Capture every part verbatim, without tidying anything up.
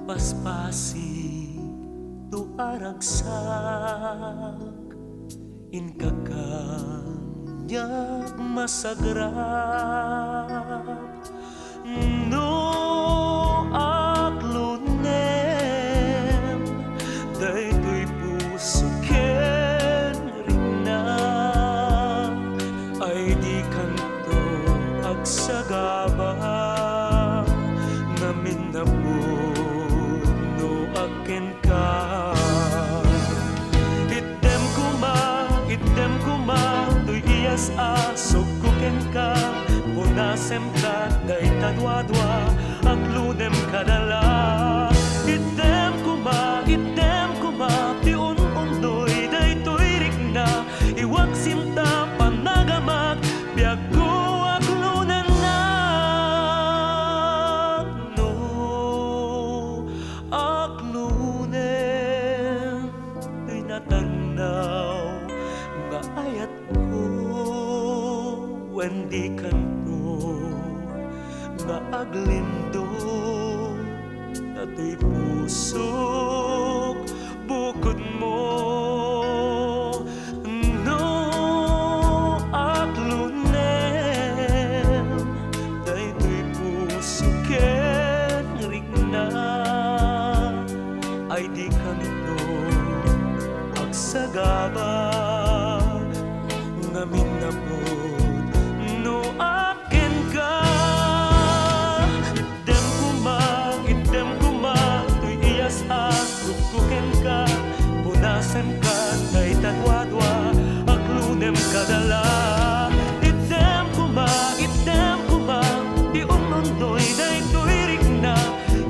Paspasig to a ragsak, inka kaniak masagrap. No aklonem daytoy puso ken rikna, ay dikanto agsagaba, ngamin napudno a kenka. Itdem koma, itdem koma toy iyas a sugko kenka, punasemka dayta duadua, aklonem kada la. Itdem koma, itdem koma ti un-undoy daytoy rikna, iwaksimta panagamak, biagko aklonennak. No aklonem toy natarnaw nga ayatko, wen dikanto nga aglindong, ta toy pusok bukodmo. No aklonem daytoy puso ken rikna, ay dikanto agsagaba, ngamin napudno a kenka. Itdem koma, itdem koma toy iyas a sugko kenka, punasemka dayta duadua, aklonem kada la. Itdem koma, itdem koma ti un-undoy daytoy rikna,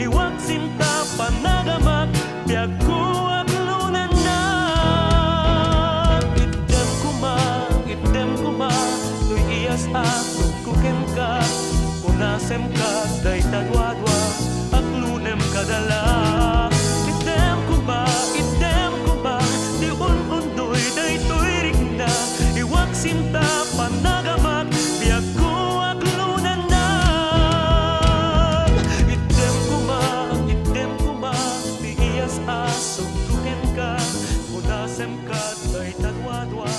iwaksimta panagamak, biagko aklonennak. Itdem koma, itdem koma toy iyas a sugko kenka, punasemka dayta duadua, aklonem kada la. Itdem koma, itdem koma ti un-undoy daytoy rikna, iwaksimta panagamak, biagko aklonennak. Itdem koma, itdem koma ti iyas a sugko kenka, punasemka dayta duadua,